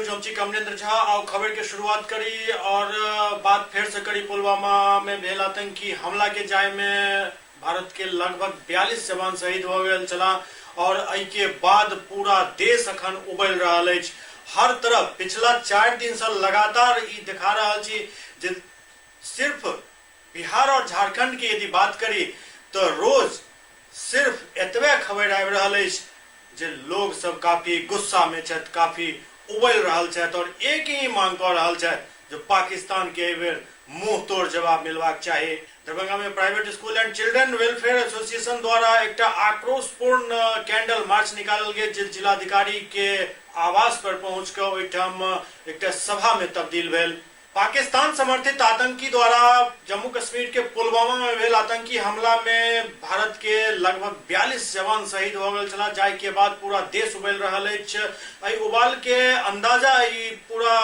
News. हम छी कमलेंद्र झा। आओ खबर के शुरुआत करी और बात फेर से करी पुलवामा में भेल आतंकी हमला के जाय में भारत के लगभग 42 जवान शहीद हो गेल छला और एहि के बाद पूरा देश अखन उबलि रहल अछि। हर तरफ पिछला 4 दिन से लगातार ई देखा रहल छी जे सिर्फ बिहार और झारखंड के यदि बात करी तो रोज सिर्फ एतबे खबर आबि रहल अछि जे लोग सब काफी गुस्सा में छथि, काफी उबलि रहल छथि और एक ही मांग कऽ रहल छथि जे पाकिस्तान के एहि बेर मुंह तोड़ जवाब मिलबाक चाही। दरभंगा में private school and children welfare association द्वारा एकटा आक्रोशपूर्ण कैंडल मार्च निकालल गेल जे जिलाधिकारी के आवास पर पहुंच कऽ ओहिठाम एकटा सभा में तब्दील भेल। पाकिस्तान समर्थित आतंकी द्वारा जम्मू कश्मीर के पुलवामा में भेल आतंकी हमला में भारत के लगभग 42 जवान शहीद हो गेल छला, जाहि के बाद पूरा देश उबलि रहल अछि। एहि उबाल के अंदाजा ई पूरा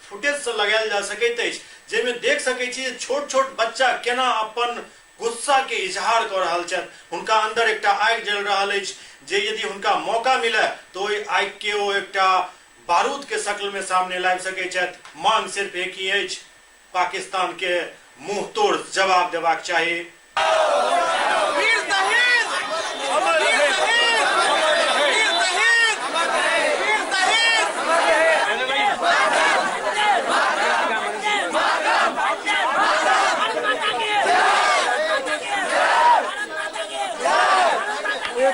फुटेज से लगायल जा सकैत अछि, जाहिमे देख सकैत छी जे छोट छोट बच्चा केना अपन गुस्सा के इजहार कऽ रहल छथि। हुनका अंदर एकटा आगि जलि रहल अछि जे यदि हुनका मौका मिले तऽ ओहि आगि के ओ एकटा बारूद के शक्ल में सामने लाबि सकैत छथि। मांग सिर्फ एक ही अछि, पाकिस्तान के मुंह तोड़ जवाब देबाक चाही। वीर शहीद वीर शहीद वीर शहीद वीर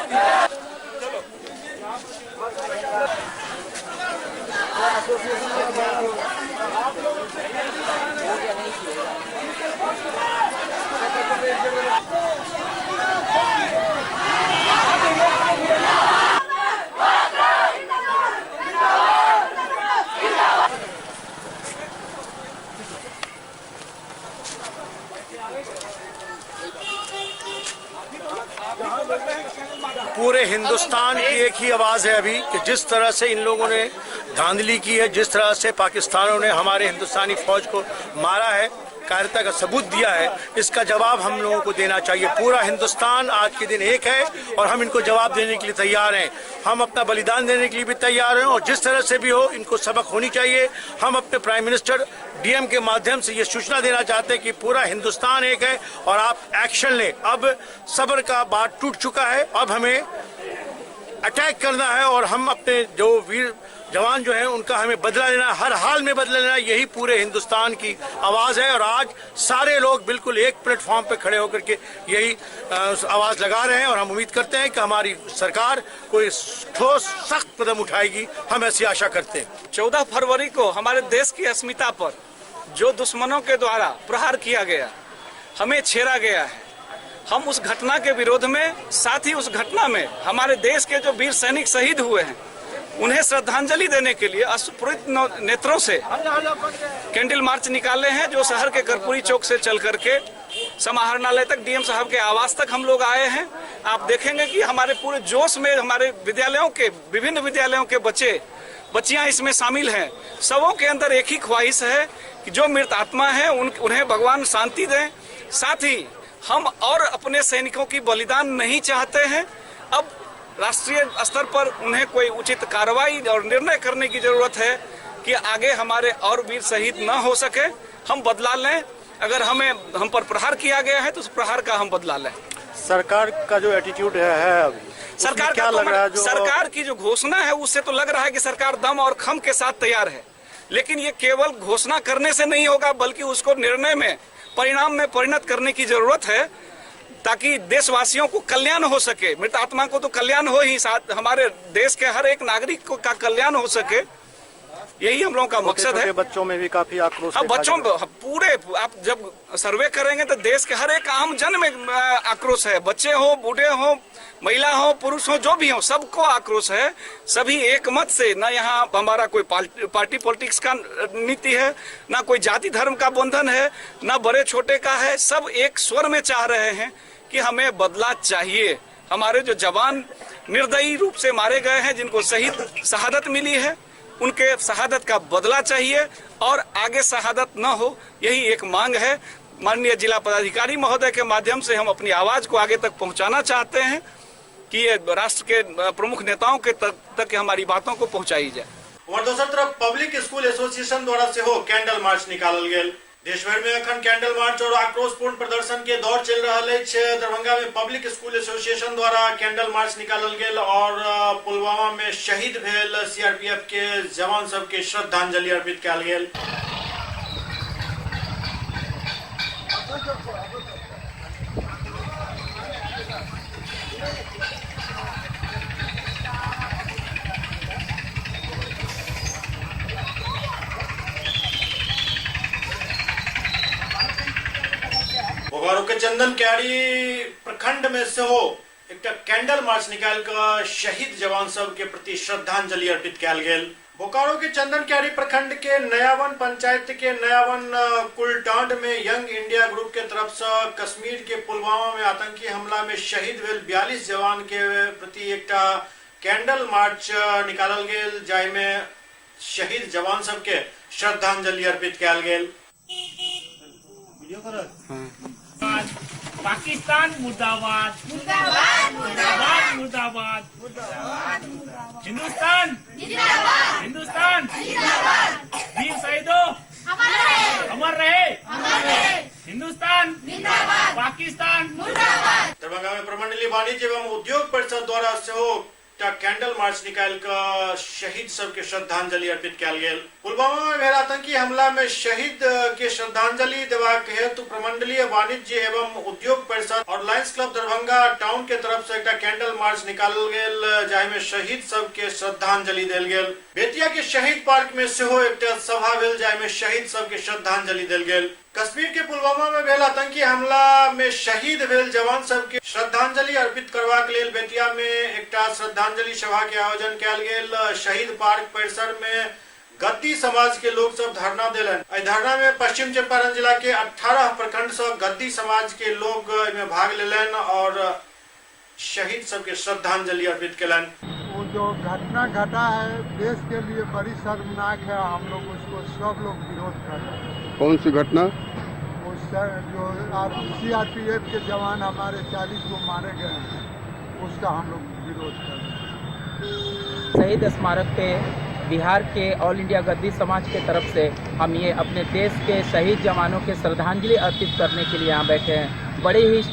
शहीद। पूरे हिंदुस्तान की एक ही आवाज़ है अभी कि जिस तरह से इन लोगों ने धांधली की है, जिस तरह से पाकिस्तानियों ने हमारे हिंदुस्तानी फौज को मारा है, कायरता का सबूत दिया है, इसका जवाब हम लोगों को देना चाहिए। पूरा हिंदुस्तान आज के दिन एक है और हम इनको जवाब देने के लिए तैयार हैं। हम अपना बलिदान देने के लिए भी तैयार हैं और जिस तरह से भी हो इनको सबक होनी चाहिए। हम अपने प्राइम मिनिस्टर डीएम के माध्यम से ये सूचना देना चाहते हैं कि पूरा हिंदुस्तान एक है और आप एक्शन लें। अब सब्र का बात टूट चुका है, अब हमें अटैक करना है और हम अपने जो वीर जवान जो हैं उनका हमें बदला लेना, हर हाल में बदला लेना, यही पूरे हिंदुस्तान की आवाज़ है। और आज सारे लोग बिल्कुल एक प्लेटफॉर्म पे खड़े होकर के यही आवाज़ लगा रहे हैं और हम उम्मीद करते हैं कि हमारी सरकार कोई ठोस सख्त कदम उठाएगी, हम ऐसी आशा करते हैं। 14 फरवरी को हमारे देश की अस्मिता पर जो दुश्मनों के द्वारा प्रहार किया गया, हमें छेड़ा गया है, हम उस घटना के विरोध में, साथ ही उस घटना में हमारे देश के जो वीर सैनिक शहीद हुए हैं उन्हें श्रद्धांजलि देने के लिए अश्रुपूरित नेत्रों से कैंडल मार्च निकाले हैं, जो शहर के कर्पूरी चौक से चल करके समाहरणालय तक, डीएम साहब के आवास तक हम लोग आए हैं। आप देखेंगे कि हमारे पूरे जोश में हमारे विद्यालयों के, विभिन्न विद्यालयों के बच्चे बच्चियां इसमें शामिल हैं। सबों के अंदर एक ही ख्वाहिश है कि जो मृत आत्मा है उन्हें भगवान शांति दें। साथ ही हम और अपने सैनिकों की बलिदान नहीं चाहते हैं। अब राष्ट्रीय स्तर पर उन्हें कोई उचित कार्रवाई और निर्णय करने की जरूरत है कि आगे हमारे और वीर शहीद न हो सके, हम बदला लें। अगर हमें हम पर प्रहार किया गया है तो उस प्रहार का हम बदला लें। सरकार का जो एटीट्यूड है अभी, सरकार क्या का तो लग रहा है? जो सरकार की जो घोषणा है उससे तो लग रहा है कि सरकार दम और खम के साथ तैयार है, लेकिन ये केवल घोषणा करने से नहीं होगा, बल्कि उसको निर्णय में, परिणाम में परिणत करने की जरूरत है ताकि देशवासियों को कल्याण हो सके। मृत आत्मा को तो कल्याण हो ही, साथ हमारे देश के हर एक नागरिक को का कल्याण हो सके, यही हम लोगों का मकसद है। छोटे बच्चों में भी काफी आक्रोश हाँ, देखा बच्चों जा रहा है। पूरे आप जब सर्वे करेंगे तो देश के हर एक आम जन में आक्रोश है। बच्चे हो, बूढ़े हो, महिला हो, पुरुष हो, जो भी हो, सबको आक्रोश है। सभी एक मत से, ना यहाँ हमारा कोई पार्टी पॉलिटिक्स का नीति है, ना कोई जाति धर्म का बंधन है, ना बड़े छोटे का है। सब एक स्वर में चाह रहे हैं कि हमें बदला चाहिए। हमारे जो जवान निर्दयी रूप से मारे गए हैं, जिनको शहीद शहादत मिली है, उनके शहादत का बदला चाहिए और आगे शहादत न हो, यही एक मांग है। माननीय जिला पदाधिकारी महोदय के माध्यम से हम अपनी आवाज को आगे तक पहुंचाना चाहते हैं कि ये राष्ट्र के प्रमुख नेताओं के तक हमारी बातों को पहुंचाई जाए। उम्हर दोसर तरफ पब्लिक स्कूल एसोसिएशन द्वारा सेहो कैंडल मार्च निकालल गेल। देश भरि में अखन कैंडल मार्च और आक्रोशपूर्ण प्रदर्शन के दौर चलि रहल अछि। दरभंगा में पब्लिक स्कूल एसोसिएशन द्वारा कैंडल मार्च निकालल गेल और पुलवामा में शहीद भेल सीआरपीएफ के जवान सब के श्रद्धांजलि अर्पित कयल गेल। बोकारो के चंदन क्यारी प्रखंड में सेहो एकटा कैंडल मार्च निकालि कऽ शहीद जवान सब के प्रति श्रद्धांजलि अर्पित कयल गेल। बोकारो के चंदन क्यारी प्रखंड के नयावन पंचायत के नयावन कुलटांड में यंग इंडिया ग्रुप के तरफ से कश्मीर के पुलवामा में आतंकी हमला में शहीद भेल 42 जवान के प्रति एकटा कैंडल मार्च निकालल गेल, जाहि में शहीद जवान सबके श्रद्धांजलि अर्पित कयल गेल। पाकिस्तान मुर्दाबाद, मुर्दाबाद, मुर्दाबाद, मुर्दाबाद, हिंदुस्तान जिंदाबाद, हिंदुस्तान जिंदाबाद, वीर शहीदों अमर रहे, हिंदुस्तान जिंदाबाद, पाकिस्तान मुर्दाबाद। दरभंगा में प्रमंडलीय वाणिज्य एवं उद्योग परिषद द्वारा सेहो एकटा कैंडल मार्च निकालि कऽ शहीद सबके श्रद्धांजलि अर्पित कयल गेल। पुलवामा में भेल आतंकी हमला में शहीद के श्रद्धांजलि देबाक हेतु प्रमंडलीय वाणिज्य एवं उद्योग परिषद और लायंस क्लब दरभंगा टाउन के तरफ से एकटा कैंडल मार्च निकालल गेल, जाहि में शहीद सबके श्रद्धांजलि देल गेल। बेतिया के शहीद पार्क में सेहो एकटा सभा भेल, जाहि में शहीद सबके श्रद्धांजलि देल गेल। कश्मीर के पुलवामा में भेल आतंकी हमला में शहीद भेल जवान सबके श्रद्धांजलि अर्पित करबाक लेल बेतिया में एकटा श्रद्धांजलि सभा के आयोजन कयल गेल। शहीद पार्क परिसर में गद्दी समाज के लोग सब धरना देलनि। एहि धरना में पश्चिम चंपारण जिला के 18 प्रखंड से गद्दी समाज के लोग एहिमे भाग लेलनि और शहीद सबके श्रद्धांजलि अर्पित केलनि। वो जो घटना घटा है देश के लिए बड़ी शर्मनाक है, हम लोग उसको सब लोग विरोध कर रहे हैं। कौन सी घटना? वो जो सीआरपीएफ के जवान हमारे 40 को मारे गए हैं, उसका हम लोग विरोध कर रहे हैं। शहीद स्मारक पे बिहार के ऑल इंडिया गद्दी समाज के तरफ से हम ये अपने देश के शहीद जवानों के श्रद्धांजलि अर्पित करने के लिए यहाँ बैठे हैं। बड़ी ही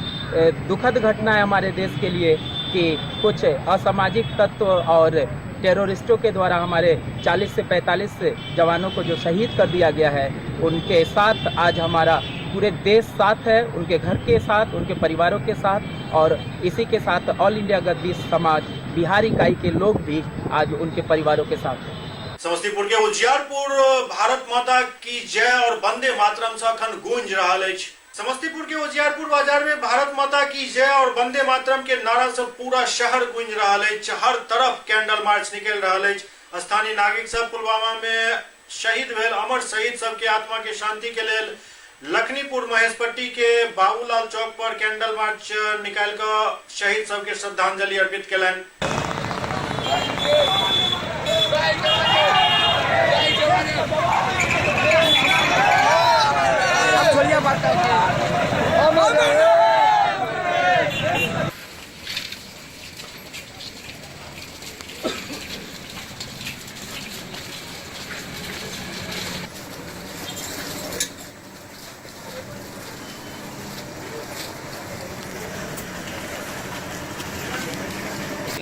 दुखद घटना है हमारे देश के लिए कि कुछ असामाजिक तत्व और टेररिस्टों के द्वारा हमारे 40 से 45 जवानों को जो शहीद कर दिया गया है, उनके साथ आज हमारा पूरे देश साथ है, उनके घर के साथ, उनके परिवारों के साथ, और इसी के साथ ऑल इंडिया गद्दी समाज बिहार इकाई के लोग भी आज उनके परिवारों के साथ हैं। समस्तीपुर के उजियारपुर भारत माता की जय और वंदे मातरम से अखन गूंज रहल अछि। समस्तीपुर के उजियारपुर बाजार में भारत माता की जय और वंदे मातरम के नारा से पूरा शहर गूंज रहल अछि। हर तरफ कैंडल मार्च निकल रहल अछि। स्थानीय नागरिक सब पुलवामा में शहीद भेल अमर शहीद सबके आत्मा के शांति के लेल लखनीपुर महेशपट्टी के बाबूलाल चौक पर कैंडल मार्च निकालि कऽ शहीद सबके श्रद्धांजलि अर्पित केलनि।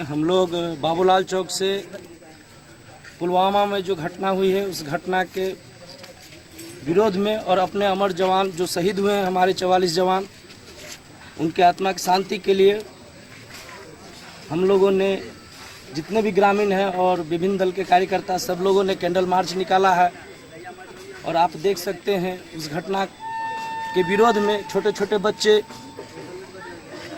हम लोग बाबूलाल चौक से पुलवामा में जो घटना हुई है उस घटना के विरोध में और अपने अमर जवान जो शहीद हुए हैं हमारे 44 जवान, उनके आत्मा की शांति के लिए हम लोगों ने जितने भी ग्रामीण हैं और विभिन्न दल के कार्यकर्ता सब लोगों ने कैंडल मार्च निकाला है। और आप देख सकते हैं उस घटना के विरोध में छोटे छोटे बच्चे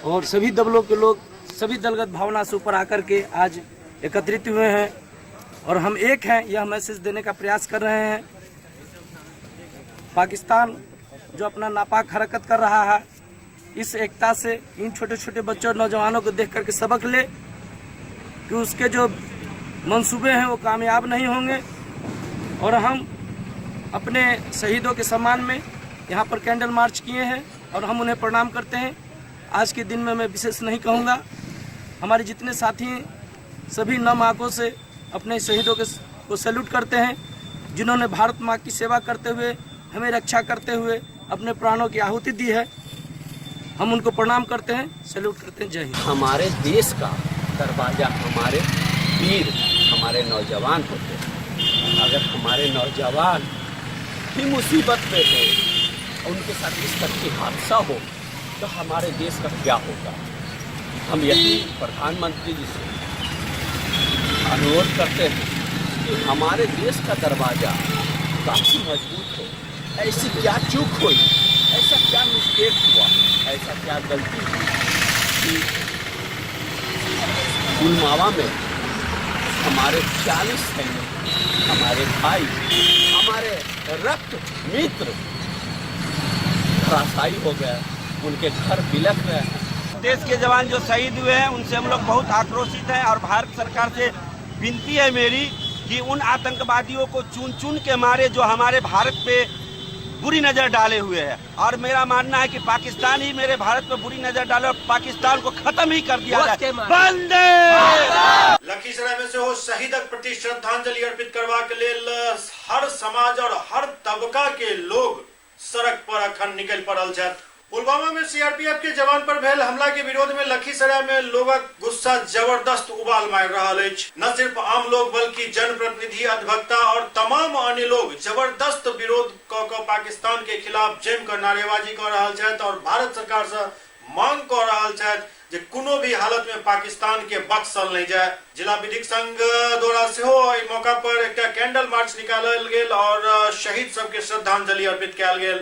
और सभी दलों के लोग सभी दलगत भावना से ऊपर आकर के आज एकत्रित हुए हैं और हम एक हैं यह मैसेज देने का प्रयास कर रहे हैं। पाकिस्तान जो अपना नापाक हरकत कर रहा है, इस एकता से इन छोटे छोटे बच्चों और नौजवानों को देख करके सबक ले कि उसके जो मंसूबे हैं वो कामयाब नहीं होंगे। और हम अपने शहीदों के सम्मान में यहाँ पर कैंडल मार्च किए हैं और हम उन्हें प्रणाम करते हैं। आज के दिन में मैं विशेष नहीं कहूँगा, हमारे जितने साथी हैं सभी नम आंखों से अपने शहीदों के को सैल्यूट करते हैं, जिन्होंने भारत माँ की सेवा करते हुए, हमें रक्षा करते हुए अपने प्राणों की आहुति दी है। हम उनको प्रणाम करते हैं, सैल्यूट करते हैं। जय हिंद। हमारे देश का दरवाज़ा हमारे वीर, हमारे नौजवान होते हैं। अगर हमारे नौजवान ही मुसीबत में हो और उनके साथ इस तरह की हादसा हो तो हमारे देश का क्या होगा। हम यही प्रधानमंत्री जी से अनुरोध करते हैं कि हमारे देश का दरवाज़ा काफ़ी मजबूत हो। ऐसी क्या चूक हुई, ऐसा क्या मिस्टेक हुआ, ऐसा क्या गलती हुई कि पुलवामा में हमारे 40 सैनिक, हमारे भाई, हमारे रक्त मित्र धराशायी हो गए, उनके घर बिलख रहे हैं। देश के जवान जो शहीद हुए हैं उनसे हम लोग बहुत आक्रोशित हैं और भारत सरकार से विनती है मेरी कि उन आतंकवादियों को चुन चुन के मारे जो हमारे भारत पे बुरी नज़र डाले हुए हैं। और मेरा मानना है कि पाकिस्तान ही मेरे भारत पे बुरी नज़र डाले और पाकिस्तान को खत्म ही कर दिया जाए। वंदे। लखीसराय में सेहो शहीदक प्रति श्रद्धांजलि अर्पित करबाक लेल हर समाज और हर तबका के लोग सड़क पर अखन निकलि पड़ल छथि। पुलवामा में सीआरपीएफ के जवान पर भेल हमला के विरोध में लखीसराय में लोगक गुस्सा जबरदस्त उबाल मारि रहल अछि। न सिर्फ आम लोग बल्कि जनप्रतिनिधि, अधिवक्ता और तमाम अन्य लोग जबरदस्त विरोध क क पाकिस्तान के खिलाफ जमि क नारेबाजी क रहल छथि और भारत सरकार से मांग क रहल छथि जे कोनो भी हालत में पाकिस्तान के बख्शल नहि जाय। जिला विधिक संघ द्वारा सेहो एहि मौका पर एकटा कैंडल मार्च निकालल गेल और शहीद सबके श्रद्धांजलि अर्पित कयल गेल।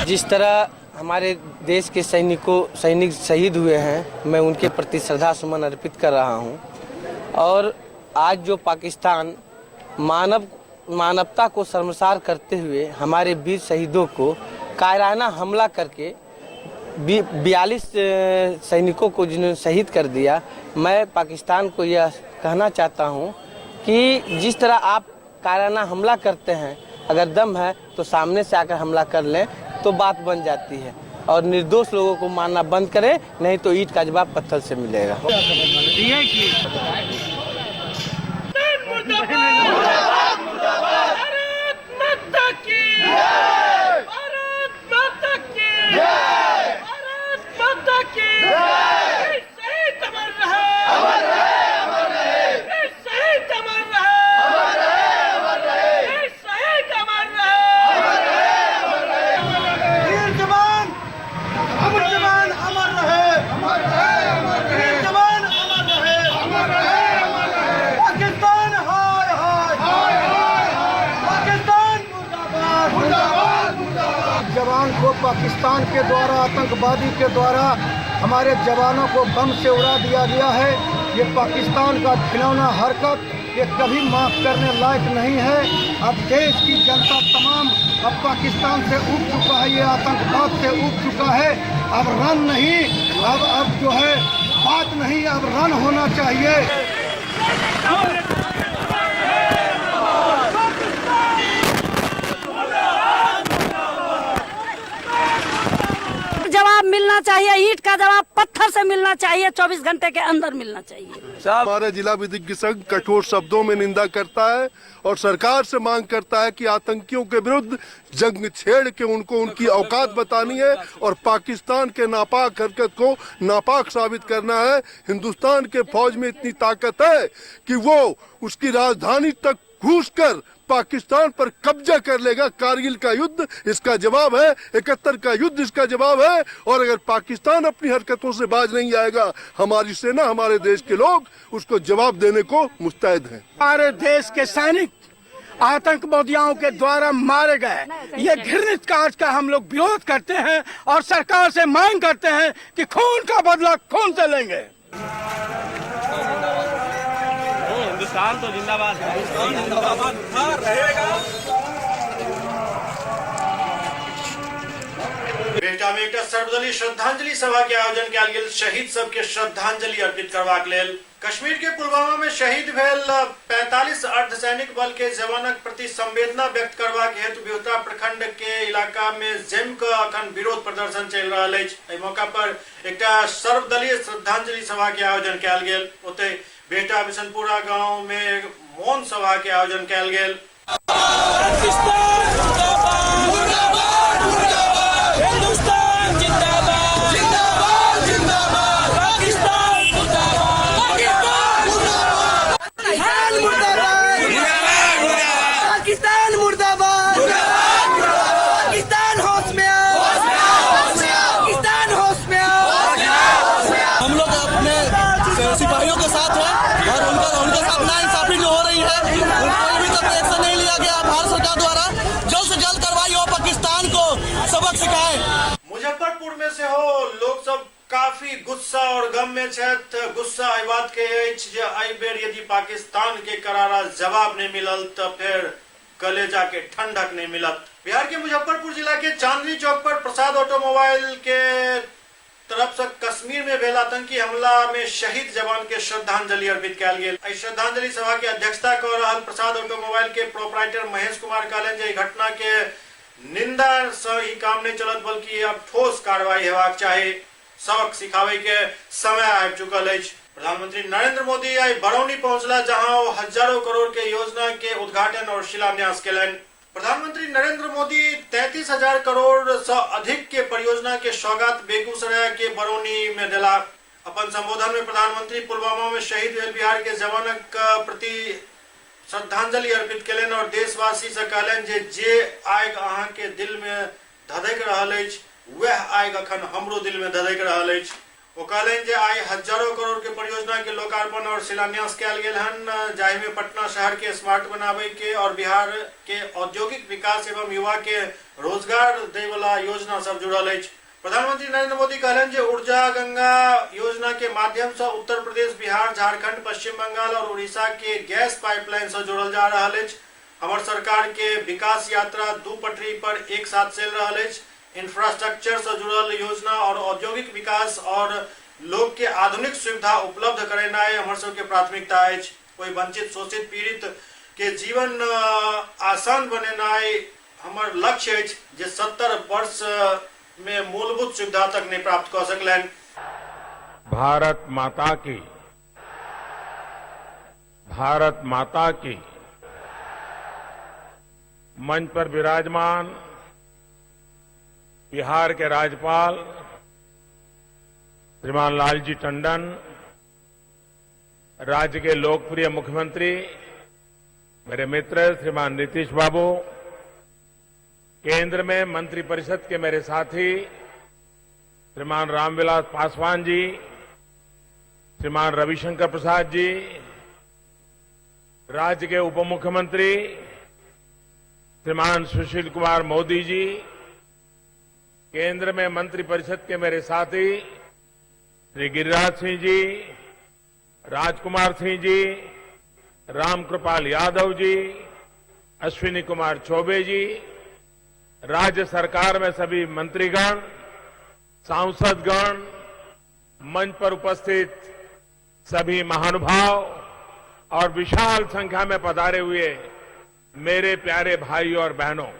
जिस तरह हमारे देश के सैनिक शहीद हुए हैं, मैं उनके प्रति श्रद्धा सुमन अर्पित कर रहा हूं। और आज जो पाकिस्तान मानवता को शर्मसार करते हुए हमारे वीर शहीदों को कायराना हमला करके 42 सैनिकों को जिन्होंने शहीद कर दिया, मैं पाकिस्तान को यह कहना चाहता हूं कि जिस तरह आप कायराना हमला करते हैं, अगर दम है तो सामने से आकर हमला कर लें तो बात बन जाती है, और निर्दोष लोगों को मारना बंद करें, नहीं तो ईंट का जवाब पत्थर से मिलेगा। वीर जवान अमर जवान अमर रहे, वीर जवान अमर रहे, पाकिस्तान हाय हाय, पाकिस्तान मुर्दाबाद। जवान को पाकिस्तान के द्वारा, आतंकवादी के द्वारा हमारे जवानों को बम से उड़ा दिया गया है। ये पाकिस्तान का घिनौना हरकत ये कभी माफ़ करने लायक नहीं है। अब देश की जनता तमाम अब पाकिस्तान से ऊब चुका है, ये आतंकवाद से ऊब चुका है। अब रन नहीं, अब जो है बात नहीं, अब रन होना चाहिए। जवाब मिलना चाहिए, ईंट का जवाब पत्थर से मिलना चाहिए, 24 घंटे के अंदर मिलना चाहिए। हमारा जिला विधिज्ञ संघ कठोर शब्दों में निंदा करता है और सरकार से मांग करता है कि आतंकियों के विरुद्ध जंग छेड़ के उनको उनकी औकात बतानी है और पाकिस्तान के नापाक हरकत को नापाक साबित करना है। हिंदुस्तान के फौज में इतनी ताकत है कि वो उसकी राजधानी तक घुसकर पाकिस्तान पर कब्जा कर लेगा। कारगिल का युद्ध इसका जवाब है, 71 का युद्ध इसका जवाब है। और अगर पाकिस्तान अपनी हरकतों से बाज नहीं आएगा, हमारी सेना, हमारे देश के लोग उसको जवाब देने को मुस्तैद हैं। हमारे देश के सैनिक आतंकवादियों के द्वारा मारे गए, ये घृणित कार्य का हम लोग विरोध करते हैं और सरकार से मांग करते हैं कि खून का बदला खून से लेंगे। हिंदुस्तान तो जिंदाबाद, जिंदाबाद रहेगा। बेहटा में एकटा सर्वदलीय श्रद्धांजलि सभा के आयोजन कयल गेल शहीद सबके श्रद्धांजलि अर्पित करबाक लेल। कश्मीर के पुलवामा में शहीद भेल 45 अर्धसैनिक बल के जवानक प्रति संवेदना व्यक्त करबाक हेतु बिहटा प्रखंड के इलाका में जमि कऽ अखन विरोध प्रदर्शन चलि रहल अछि। एहि मौका पर एकटा सर्वदलीय श्रद्धांजलि सभा के आयोजन कयल गेल। ओतहि बेहटा बिशनपुरा गांव में मौन सभा के आयोजन कयल गेल। पाकिस्तान मुर्दाबाद, पाकिस्तान होश में आओ, पाकिस्तान होश में आओ। हम लोग अपने सिपाहियों के साथ हैं और उनका उनके साथ ना इंसाफी जो हो रही है, उनको अभी तक एक्शन नहीं लिया गया भारत सरकार द्वारा। जल्द से जल्द कार्रवाई हो, पाकिस्तान को सबक सिखाए। मुजफ्फरपुर में सेहो लोक सब काफी गुस्सा और गम में छथि। गुस्सा एहि बात के अछि जे एहि बेर यदि पाकिस्तान के करारा जवाब नहि मिलल तऽ फेर कलेजा के ठंडक नहि मिलत। बिहार के मुजफ्फरपुर जिला के चांदनी चौक पर प्रसाद ऑटोमोबाइल के तरफ से कश्मीर में भेल आतंकी हमला में शहीद जवान के श्रद्धांजलि अर्पित कयल गेल। एहि श्रद्धांजलि सभा के अध्यक्षता कऽ रहल प्रसाद ऑटोमोबाइल के प्रोपराइटर महेश कुमार कहलनि जे एहि घटना के निंदा सँ ही काम नहि चलत, बल्कि आब ठोस कार्रवाई हेबाक चाही। सबक सिखाबै के समय आबि चुकल अछि। प्रधानमंत्री नरेंद्र मोदी आइ बरौनी पहुंचला, जहां ओ हजारों करोड़ के योजना के उद्घाटन और शिलान्यास केलनि। प्रधानमंत्री नरेंद्र मोदी 33,000 करोड़ सँ अधिक के परियोजना के सौगात बेगूसराय के बरौनी में देला। अपन संबोधन में प्रधानमंत्री पुलवामा में शहीद भेल बिहार के जवानक प्रति श्रद्धांजलि अर्पित केलनि और देशवासी से कहलनि जे जे आगि अहाँ के दिल में धधकि रहल अछि, वएह आगि अखन हमरो दिल में धधकि रहल अछि। ओ कहलनि जे आइ हजारों करोड़ के परियोजना के लोकार्पण और शिलान्यास कयल गेल हन, जाहि में पटना शहर के स्मार्ट बनाबय के और बिहार के औद्योगिक विकास एवं युवा के रोजगार दै वाला योजना सब जुड़ल अछि। प्रधानमंत्री नरेंद्र मोदी कहलनि जे ऊर्जा गंगा योजना के माध्यम सँ उत्तर प्रदेश, बिहार, झारखंड, पश्चिम बंगाल और उड़ीसा के गैस पाइपलाइन सँ जोड़ल जा रहल अछि। हमर सरकार के विकास यात्रा दू पटरी पर एक साथ चलि रहल अछि। इंफ्रास्ट्रक्चर सँ जुड़ल योजना और औद्योगिक विकास और लोक के आधुनिक सुविधा उपलब्ध करेनाइ हमर सबके प्राथमिकता अछि। कोई वंचित, शोषित, पीड़ित के जीवन आसान बनेनाइ हमर लक्ष्य अछि, जे 70 वर्ष में मूलभूत सुविधा तक नहीं प्राप्त कऽ सकलनि। भारत माता की, भारत माता की। मंच पर विराजमान बिहार के राज्यपाल श्रीमान लालजी टंडन, राज्य के लोकप्रिय मुख्यमंत्री मेरे मित्र श्रीमान नीतीश बाबू, केंद्र में मंत्रिपरिषद के मेरे साथी श्रीमान रामविलास पासवान जी, श्रीमान रविशंकर प्रसाद जी, राज्य के उप मुख्यमंत्री श्रीमान सुशील कुमार मोदी जी, केंद्र में मंत्रिपरिषद के मेरे साथी श्री गिरिराज सिंह जी, राजकुमार सिंह जी, रामकृपाल यादव जी, अश्विनी कुमार चौबे जी, राज्य सरकार में सभी मंत्रीगण, सांसदगण, मंच पर उपस्थित सभी महानुभाव और विशाल संख्या में पधारे हुए मेरे प्यारे भाई और बहनों,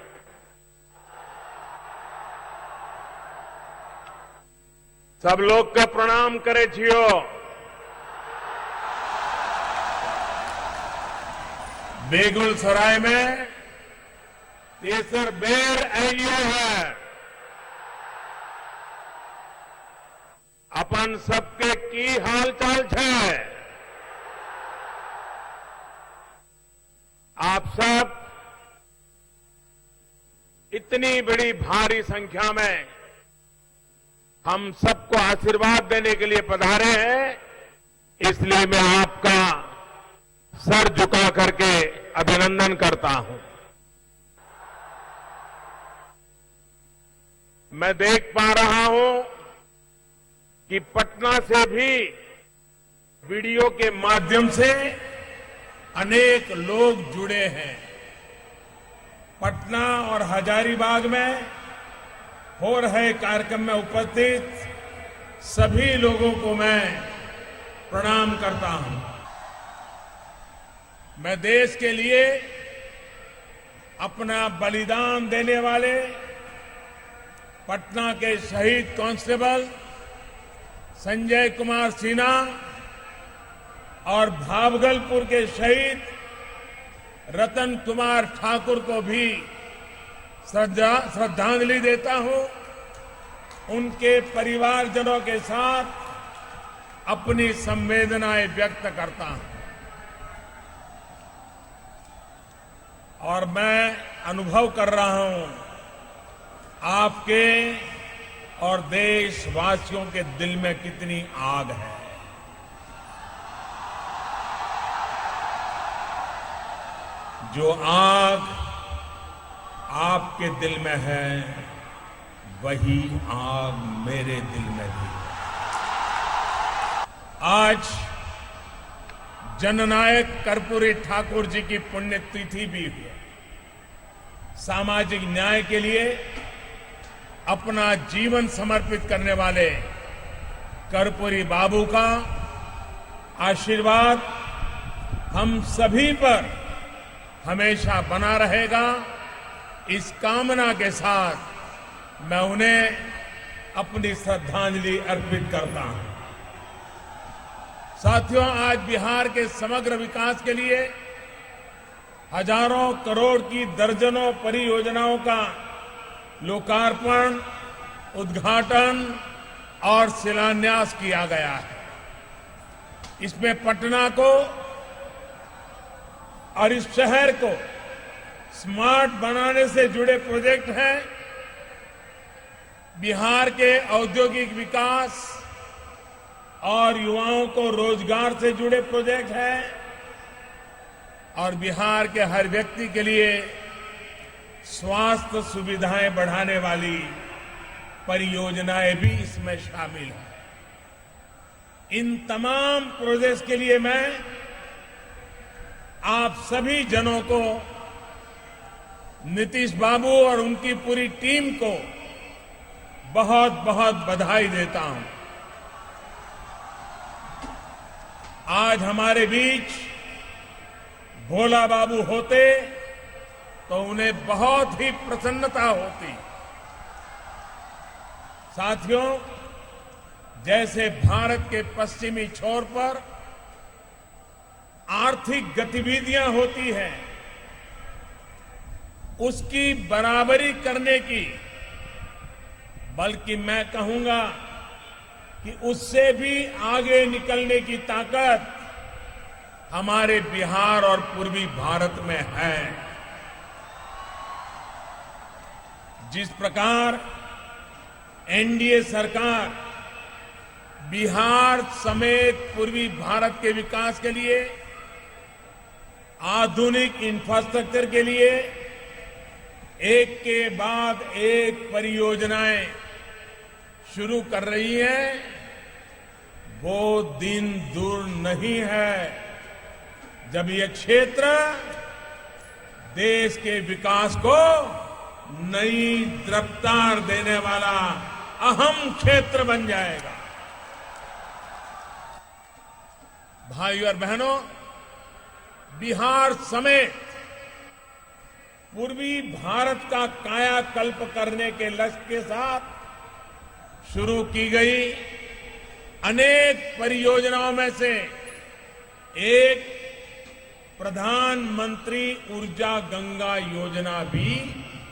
सब लोग का प्रणाम करे छियो। बेगूसराय में तेसर बेर आइलियो है। अपन सबके की हाल चाल है? आप सब इतनी बड़ी भारी संख्या में हम सबको आशीर्वाद देने के लिए पधारे हैं, इसलिए मैं आपका सर झुका करके अभिनंदन करता हूं। मैं देख पा रहा हूं कि पटना से भी वीडियो के माध्यम से अनेक लोग जुड़े हैं। पटना और हजारीबाग में हो रहे कार्यक्रम में उपस्थित सभी लोगों को मैं प्रणाम करता हूं। मैं देश के लिए अपना बलिदान देने वाले पटना के शहीद कांस्टेबल संजय कुमार सिन्हा और भागलपुर के शहीद रतन कुमार ठाकुर को भी श्रद्धांजलि देता हूं। उनके परिवारजनों के साथ अपनी संवेदनाएं व्यक्त करता हूं और मैं अनुभव कर रहा हूं आपके और देशवासियों के दिल में कितनी आग है। जो आग आपके दिल में है, वही आग मेरे दिल में भी है। आज जननायक कर्पूरी ठाकुर जी की पुण्यतिथि भी है। सामाजिक न्याय के लिए अपना जीवन समर्पित करने वाले कर्पूरी बाबू का आशीर्वाद हम सभी पर हमेशा बना रहेगा, इस कामना के साथ मैं उन्हें अपनी श्रद्धांजलि अर्पित करता हूं। साथियों, आज बिहार के समग्र विकास के लिए हजारों करोड़ की दर्जनों परियोजनाओं का लोकार्पण, उद्घाटन और शिलान्यास किया गया है। इसमें पटना को और इस शहर को स्मार्ट बनाने से जुड़े प्रोजेक्ट हैं। बिहार के औद्योगिक विकास और युवाओं को रोजगार से जुड़े प्रोजेक्ट हैं और बिहार के हर व्यक्ति के लिए स्वास्थ्य सुविधाएं बढ़ाने वाली परियोजनाएं भी इसमें शामिल हैं। इन तमाम प्रोजेक्ट्स के लिए मैं आप सभी जनों को, नीतीश बाबू और उनकी पूरी टीम को बहुत बहुत बधाई देता हूं। आज हमारे बीच भोला बाबू होते तो उन्हें बहुत ही प्रसन्नता होती। साथियों, जैसे भारत के पश्चिमी छोर पर आर्थिक गतिविधियां होती हैं, उसकी बराबरी करने की, बल्कि मैं कहूंगा कि उससे भी आगे निकलने की ताकत हमारे बिहार और पूर्वी भारत में है। जिस प्रकार एनडीए सरकार बिहार समेत पूर्वी भारत के विकास के लिए, आधुनिक इंफ्रास्ट्रक्चर के लिए एक के बाद एक परियोजनाएं शुरू कर रही है, वो दिन दूर नहीं है जब ये क्षेत्र देश के विकास को नई रफ्तार देने वाला अहम क्षेत्र बन जाएगा। भाइयों और बहनों, बिहार समेत पूर्वी भारत का कायाकल्प करने के लक्ष्य के साथ शुरू की गई अनेक परियोजनाओं में से एक प्रधानमंत्री ऊर्जा गंगा योजना भी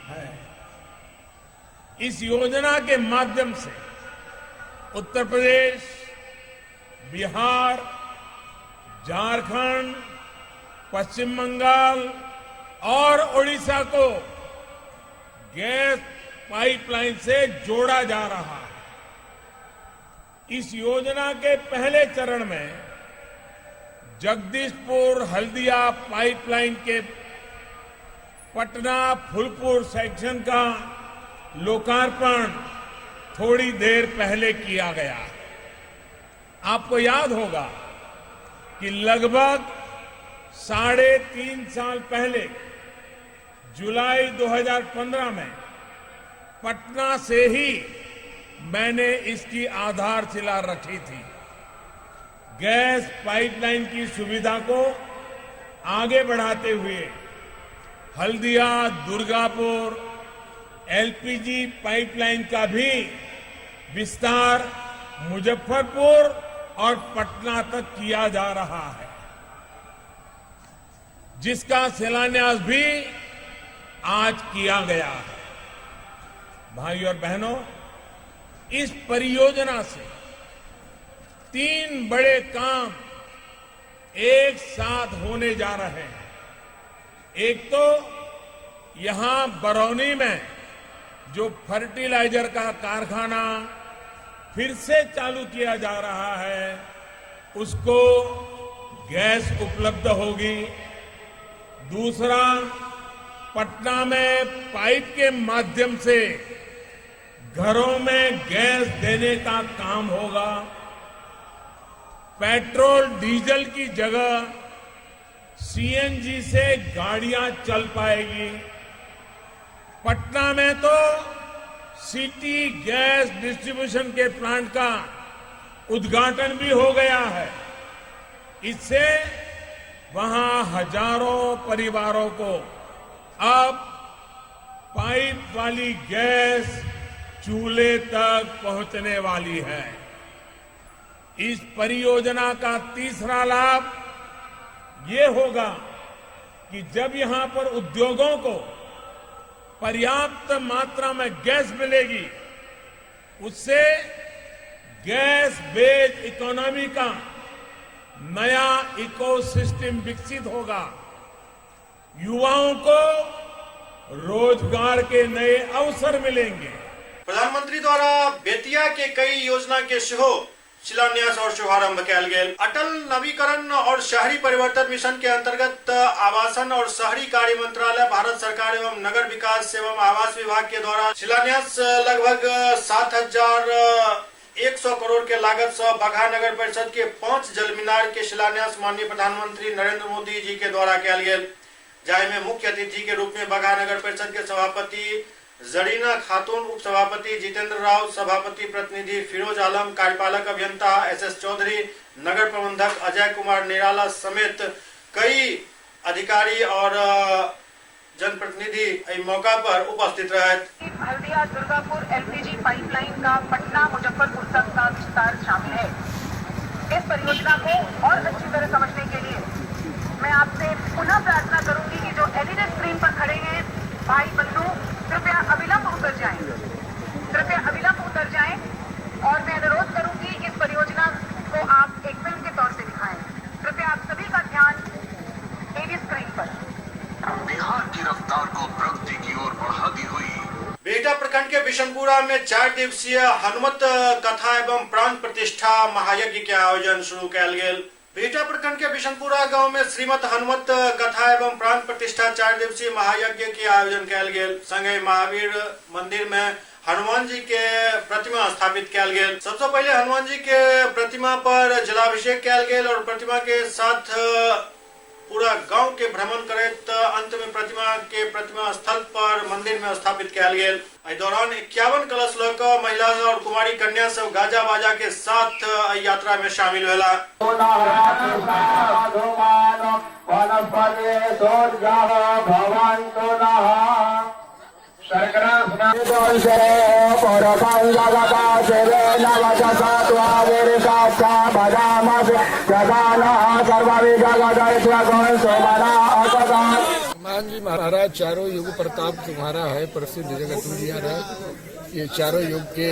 है। इस योजना के माध्यम से उत्तर प्रदेश, बिहार, झारखंड, पश्चिम बंगाल और ओडिशा को गैस पाइपलाइन से जोड़ा जा रहा है। इस योजना के पहले चरण में जगदीशपुर हल्दिया पाइपलाइन के पटना फूलपुर सेक्शन का लोकार्पण थोड़ी देर पहले किया गया। आपको याद होगा कि लगभग 3.5 साल पहले जुलाई 2015 में पटना से ही मैंने इसकी आधारशिला रखी थी। गैस पाइपलाइन की सुविधा को आगे बढ़ाते हुए हल्दिया दुर्गापुर एलपीजी पाइपलाइन का भी विस्तार मुजफ्फरपुर और पटना तक किया जा रहा है, जिसका शिलान्यास भी आज किया गया है। भाइयों और बहनों, इस परियोजना से 3 बड़े काम एक साथ होने जा रहे हैं। एक तो यहां बरौनी में जो फर्टिलाइजर का कारखाना फिर से चालू किया जा रहा है, उसको गैस उपलब्ध होगी। दूसरा, पटना में पाइप के माध्यम से घरों में गैस देने का काम होगा। पेट्रोल डीजल की जगह सीएनजी से गाड़ियां चल पाएगी। पटना में तो सिटी गैस डिस्ट्रीब्यूशन के प्लांट का उद्घाटन भी हो गया है। इससे वहां हजारों परिवारों को अब पाइप वाली गैस चूल्हे तक पहुंचने वाली है। इस परियोजना का तीसरा लाभ ये होगा कि जब यहां पर उद्योगों को पर्याप्त मात्रा में गैस मिलेगी, उससे गैस बेस्ड इकोनॉमी का नया इकोसिस्टम विकसित होगा। युवाओं को रोजगार के नए अवसर मिलेंगे। प्रधानमंत्री द्वारा बेतिया के कई योजना के सेहो शिलान्यास और शुभारंभ कयल गेल। अटल नवीकरण और शहरी परिवर्तन मिशन के अंतर्गत आवासन और शहरी कार्य मंत्रालय, भारत सरकार एवं नगर विकास एवं आवास विभाग के द्वारा शिलान्यास लगभग 7,100 करोड़ के लागत से बगहा नगर परिषद के 5 जलमीनार के शिलान्यास माननीय प्रधानमंत्री नरेंद्र मोदी जी के द्वारा कयल गेल, जाहि में मुख्य अतिथि के रूप में बगहा नगर परिषद के सभापति जरीना खातून, उप सभापति जितेंद्र राव, सभापति प्रतिनिधि फिरोज आलम, कार्यपालक अभियंता एस.एस. चौधरी, नगर प्रबंधक अजय कुमार निराला समेत कई अधिकारी और जनप्रतिनिधि एहि मौका पर उपस्थित रहे। हल्दिया दुर्गापुर एलपीजी पाइपलाइन का पटना मुजफ्फरपुर तक का विस्तार शामिल है। इस परियोजना को और अच्छी तरह समझने के लिए मैं आपसे पुनः प्रार्थना करूंगी कि जो एलईडी स्क्रीन पर खड़े हैं भाई बंधु, कृपया अविलंब उतर जाएं, कृपया अविलंब उतर जाएं और मैं अनुरोध करूंगी इस परियोजना को आप एक फिल्म के तौर से दिखाएं। कृपया आप सभी का ध्यान एलईडी स्क्रीन पर। बिहार की रफ्तार को प्रगति की ओर बढ़ाती हुई बेहटा प्रखंड के बिशनपुरा में 4 दिवसीय हनुमत कथा एवं प्राण प्रतिष्ठा महायज्ञ के आयोजन शुरू कयल गेल। बेहटा प्रखंड के बिशनपुरा गांव में श्रीमद हनुमत कथा एवं प्राण प्रतिष्ठा 4 दिवसीय महायज्ञ के आयोजन कयल गेल। संगे महावीर मंदिर में हनुमान जी के प्रतिमा स्थापित कयल गेल। सबसे पहले हनुमान जी के प्रतिमा पर जलाभिषेक कयल गेल और प्रतिमा के साथ पूरा गांव के भ्रमण करैत अंत में प्रतिमा के प्रतिमा स्थल पर मंदिर में स्थापित कयल गेल। एहि दौरान 51 कलश लऽ कऽ महिला और कुमारी कन्या सब गाजा बाजा के साथ एहि यात्रा में शामिल भेला। हनुमान जी महाराज चारों युग प्रताप तुम्हारा है, प्रसिद्ध जगत उजियारा। ये चारों युग के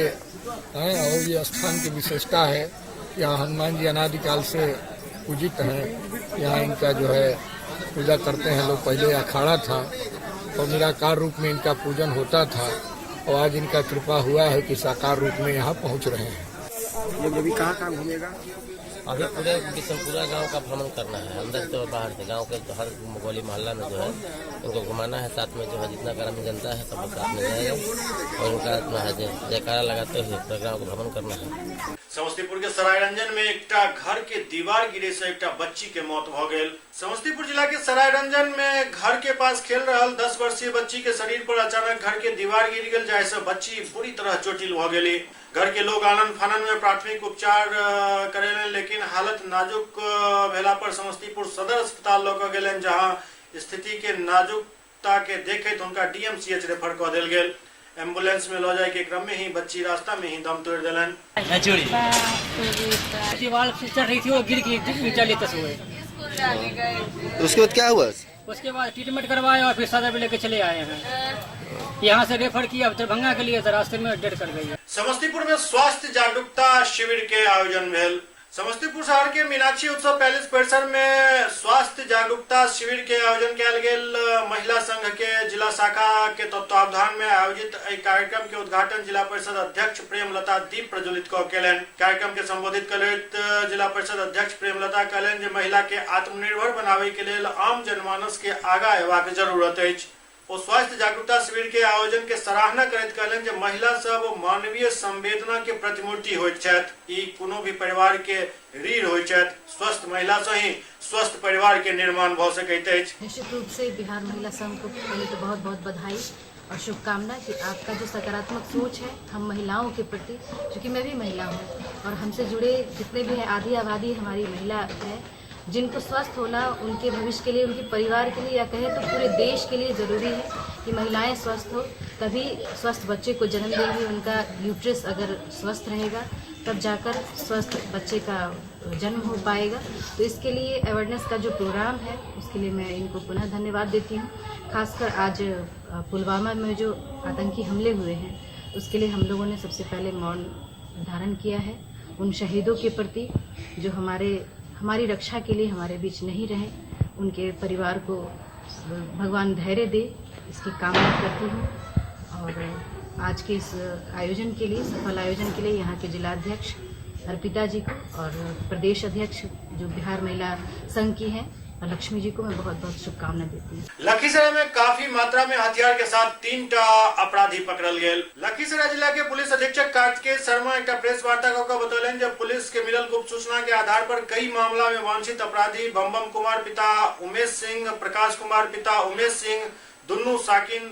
हैं और ये स्थान की विशेषता है। यहाँ हनुमान जी अनादिकाल से पूजित हैं। यहाँ इनका जो है पूजा करते हैं लोग। पहले अखाड़ा था और निराकार रूप में इनका पूजन होता था और आज इनका कृपा हुआ है कि साकार रूप में यहाँ पहुँच रहे हैं। ये अभी कहाँ कहाँ घूमेगा? अभी पूरे किशनपुरा गांव का भ्रमण करना है, अंदर से और बाहर से गांव के हर गली मोहल्ला में जो है उनको घुमाना है। साथ में जो है जितना ग्रामीण जनता है सब साथ में जाएगा और उनका जो है जयकारा लगाते हुए पूरा गाँव को भ्रमण करना है। समस्तीपुर के सरायरंजन में एकटा घर के दीवार गिरे से एकटा बच्ची के मौत भ गेल। समस्तीपुर जिला के सरायरंजन में घर के पास खेल रहल 10 वर्षीय बच्ची के शरीर पर अचानक घर के दीवार गिर गेल, जाहि से बच्ची बुरी तरह चोटिल भ गेली। घर के लोग आनन फानन में प्राथमिक उपचार करेलन, लेकिन हालत नाजुक भेला पर समस्तीपुर सदर अस्पताल लऽ कऽ गेलनि, जहां स्थिति के नाजुकता के देखैत हुनका डीएमसीएच रेफर कऽ देल गेल। एम्बुलेंस में लऽ जाय के क्रम में ही बच्ची रास्ता में ही दम तोड़ि देलनि। दीवार से चढ़ रही थी, वो गिर गई, ईंटा लेते हुए। उसके बाद क्या हुआ? उसके बाद ट्रीटमेंट करवाए और फिर सदर में लेके चले आए हैं। यहाँ से रेफर किया दरभंगा के लिए, तो रास्ते में डेथ कर गई है। समस्तीपुर में स्वास्थ्य जागरूकता शिविर के आयोजन भेल। समस्तीपुर शहर के मीनाक्षी उत्सव पैलेस परिसर में स्वास्थ्य जागरूकता शिविर के आयोजन कयल गेल। महिला संघ के जिला शाखा के तत्वावधान में आयोजित एहि कार्यक्रम के उद्घाटन जिला परिषद अध्यक्ष प्रेमलता दीप प्रज्वलित कऽ केलनि। कार्यक्रम के संबोधित करैत जिला परिषद अध्यक्ष प्रेमलता कहलनि जे महिला के आत्मनिर्भर बनाबय के लेल आम जनमानस के आगा अयबाक जरूरत अछि। ओ स्वास्थ्य जागरूकता शिविर के आयोजन के सराहना करैत कहलनि जे महिला सब मानवीय संवेदना के प्रतिमूर्ति होइत छथि। ई कोनो भी परिवार के रीढ़ होइत छथि। स्वस्थ महिला से ही स्वस्थ परिवार के निर्माण भऽ सकैत अछि। निश्चित रूप से बिहार महिला संघ को पहले तो बहुत बहुत बधाई और शुभकामना कि आपका जो सकारात्मक सोच है हम महिलाओं के प्रति, क्योंकि मैं भी महिला हूँ और हमसे जुड़े जितने भी हैं आधी आबादी हमारी महिला है, जिनको स्वस्थ होना उनके भविष्य के लिए, उनके परिवार के लिए या कहें तो पूरे देश के लिए ज़रूरी है कि महिलाएं स्वस्थ हो, तभी स्वस्थ बच्चे को जन्म देंगी। उनका यूट्रस अगर स्वस्थ रहेगा तब जाकर स्वस्थ बच्चे का जन्म हो पाएगा। तो इसके लिए अवेयरनेस का जो प्रोग्राम है उसके लिए मैं इनको पुनः धन्यवाद देती हूँ। खासकर आज पुलवामा में जो आतंकी हमले हुए हैं उसके लिए हम लोगों ने सबसे पहले मौन धारण किया है उन शहीदों के प्रति जो हमारी रक्षा के लिए हमारे बीच नहीं रहे। उनके परिवार को भगवान धैर्य दे, इसकी कामना करती हूँ। और आज के इस आयोजन के लिए, सफल आयोजन के लिए यहाँ के जिलाध्यक्ष अर्पिता जी को और प्रदेश अध्यक्ष जो बिहार महिला संघ की हैं और लक्ष्मी जी को मैं बहुत बहुत शुभकामना देती हूँ। लखीसराय में काफी मात्रा में हथियार के साथ 3टा अपराधी पकड़ल गेल। लखीसराय जिला के पुलिस अधीक्षक कार्तिकेय शर्मा एकटा प्रेस वार्ता कऽ के बतौलनि जे पुलिस के मिलल गुप्त सूचना के आधार पर कई मामला में वांछित अपराधी बमबम कुमार पिता उमेश सिंह, प्रकाश कुमार पिता उमेश सिंह, दुनू साकिन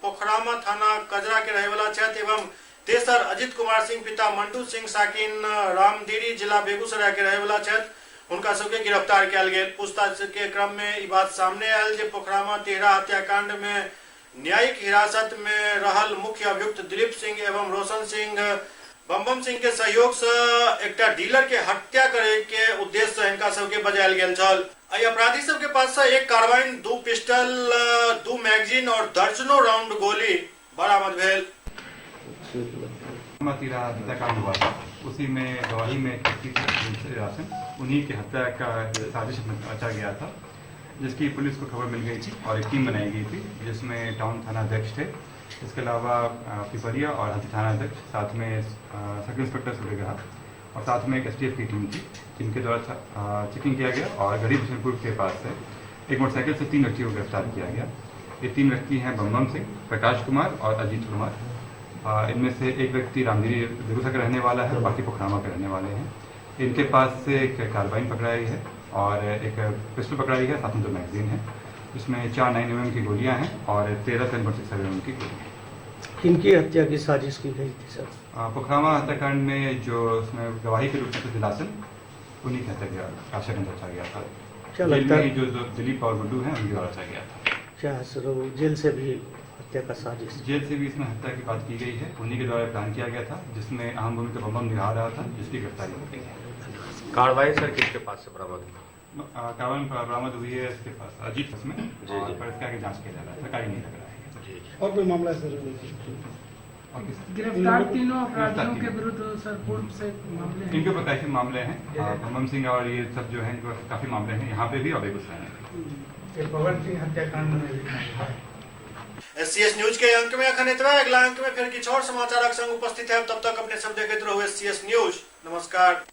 पोखरामा थाना कजरा के रहैवला छथि एवं तेसर अजित कुमार सिंह पिता मंटू सिंह साकिन रामदीरी जिला बेगूसराय के रहैवला छथि। हुनका सबके गिरफ्तार कयल गेल। पूछताछ के क्रम में ई बात सामने आयल जे पोखरामा तिहरा हत्याकांड में न्यायिक हिरासत में रहल मुख्य अभियुक्त दिलीप सिंह एवं रोशन सिंह बमबम सिंह के सहयोग से एकटा डीलर के हत्या करे के उद्देश्य से हिनका सबके बजायल गेल छल। एहि अपराधी सबके पास से 1 कार्बाइन, 2 पिस्टल, 2 मैगजीन और दर्जनों राउंड गोली बरामद भेल। तिहरा हत्याकांड हुआ था, उसी में गवाही में राशन उन्हीं के हत्या का साजिश रचा गया था, जिसकी पुलिस को खबर मिल गई थी और एक टीम बनाई गई थी जिसमें टाउन थाना अध्यक्ष थे, इसके अलावा पिपरिया और हल्दी थाना अध्यक्ष, साथ में सर्किल इंस्पेक्टर सूर्यग्रह और साथ में एक एसटीएफ की टीम थी, जिनके द्वारा चेकिंग किया गया और गरीब बिशनपुर के पास से एक मोटरसाइकिल से 3 व्यक्तियों को गिरफ्तार किया गया। ये 3 व्यक्ति हैं बमबम सिंह, प्रकाश कुमार और अजीत कुमार। इनमें से एक व्यक्ति रामगिरी बेगूसराय का रहने वाला है और बाकी पोखरामा के रहने वाले हैं। इनके पास से एक कार्बाइन पकड़ाई है और एक पिस्टल पकड़ाई है, साथ में 2 मैगजीन है, जिसमें 4 9 mm की गोलियां हैं और 13 7.67 mm की गोलियां हैं। किनकी हत्या की साजिश की गई थी सर? पोखरामा हत्याकांड में जो उसमें गवाही के रूप में दिलासन, उन्हीं की हत्या का षड्यंत्र रचा गया था। क्या लगता है जो दिलीप और गुड्डू हैं उनके द्वारा रचा गया था। क्या सर वो जेल से भी हत्या का साजिश? जेल से भी इसमें हत्या की बात की गई है, उन्हीं के द्वारा प्लान किया गया था, जिसमें अहम भूमिका बमबम निभा रहा था, जिसकी गिरफ्तारी हो गई है। कार्रवाई सर किसके पास से बरामद हुई? कार्रवाई बरामद हुई है इसके पास अजीत उसमें, और पर इसके आगे जांच किया जा रहा है, सरकारी नहीं लग रहा है। और कोई मामला है सर? गिरफ्तार तीनों अपराधियों के विरुद्ध सर पूर्व से मामले हैं? इनके ऊपर काफी मामले हैं, बमबम सिंह और ये सब जो है इनके काफी मामले हैं, यहाँ पे भी और बेगूसराय में। पवन सिंह हत्याकांड में भी। एससीएस न्यूज के अंक में अखन एतबे। अगला अंक में फिर किछु और समाचारक संग उपस्थित है। तब तक अपने सब देखैत रहू एससीएस न्यूज। नमस्कार।